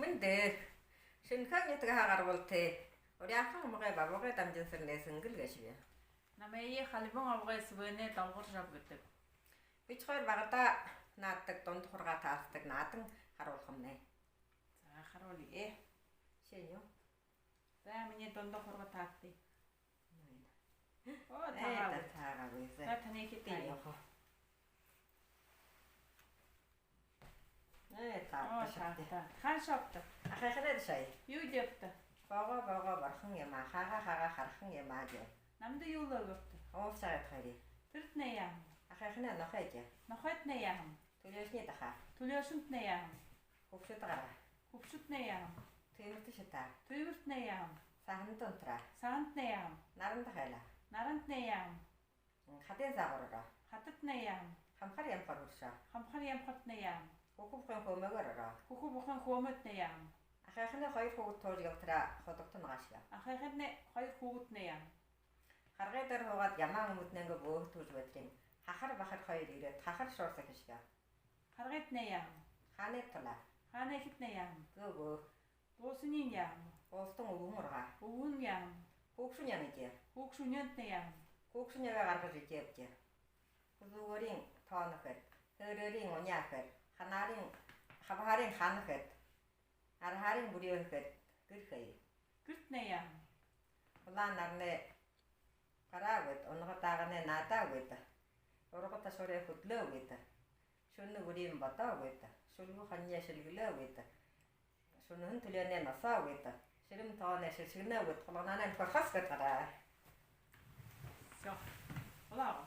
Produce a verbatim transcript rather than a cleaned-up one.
Мэндэ. Шэнэхээн нютагһаа гарбалтай. Уряахан омогой Бабуугай Дамжинсэрнай Сэнгэл гээшэб. Намайе Халибан обогой Сэбээнэй Долгор Жаб гэдэг. Бидэ хоёр багадаа нааддаг, дунда хургаа таасдаг, наадан харуулхамнай. За, харуулъя. Шэнэ юу? За, минии дунда хурга таастая. Оо, э, таагаагүй. Таагаагүй. За, танихи таа. Яаха. Э, таагтаа. Оо, шабта. Хаана шабта? Ахайханай даа шай. Юу гэбта? Боогоо, боогоо, бархан юм аа. Хаагаа, хаагаа, хархан юм аа гээ. Намда юу лэ үгөөбта? Оо, шагад хари. Тэрэтнай яаһан? Ахайханай нохой гээ. Нохойтнай яаһан? Түлеэшни дахаа. Түлеэшэнтнай яаһан? Хүбшэдэ гараа. Хүбшэдтнай яаһан? Түймэртэ шатаа. Түймэртнай яаһан? Саһанда унтараа. Саһантнай яаһан? Наранда хайлаа. Нарантнай яаһан? Хадын саагуур ороо. Хадатнай яаһан? Хамхар ямхар хүршөө. Хамхар ямхартнай яаһан? Хүхэ бухын хөөмөөгүүр ороо. Хүхэ бухын хөөмөйтнай яаһан? Ахайханай хоёр хүүгэд туужа ябатараа, худагта нагаашье. Ахайханай хоёр хүүгэдтнай яаһан? Харгы дээрэ һуугаад, ямаан үмэтнэйнгээ бөөһэ түүжэ байтарынь, хахар бахар хоёр ерээд, хахар шуурса хэшэхэ. Харгытнай яаһан? Хаанайт тулаа? Хаанайхитнай яаһан? Зөө, зөө. Буусаниинь яаһан? Буусадань үбһэн ургаа. Үбһэн яаһан? Хүгшэн яна эдеэ. Хүгшэн янатнай яаһан? Хүгшэн ягаа гаргажа эдеэбди. Хүзүүгээрынь тооно хээд, һээрээрынь уняа хээд, ханаарынь, хабһаарынь хана хээд, арһаарынь бүрьеэ хээд, гэр хээ. Гэртнай яаһан? Улаан наранай гараа гээд, унага дааганай наадаа гээд, урга ташуурай хүдэлөө гээд, шүнэ үриин бодоо гээд, шүлгэ хониие шэлгэлээ гээд, шүнэһэн түлеэнэй носоо гээд, шэрэм тоонай шэршэгэнэ гээд, хулганаанайнь хорхосо гээд гараа. Всё. Улаа.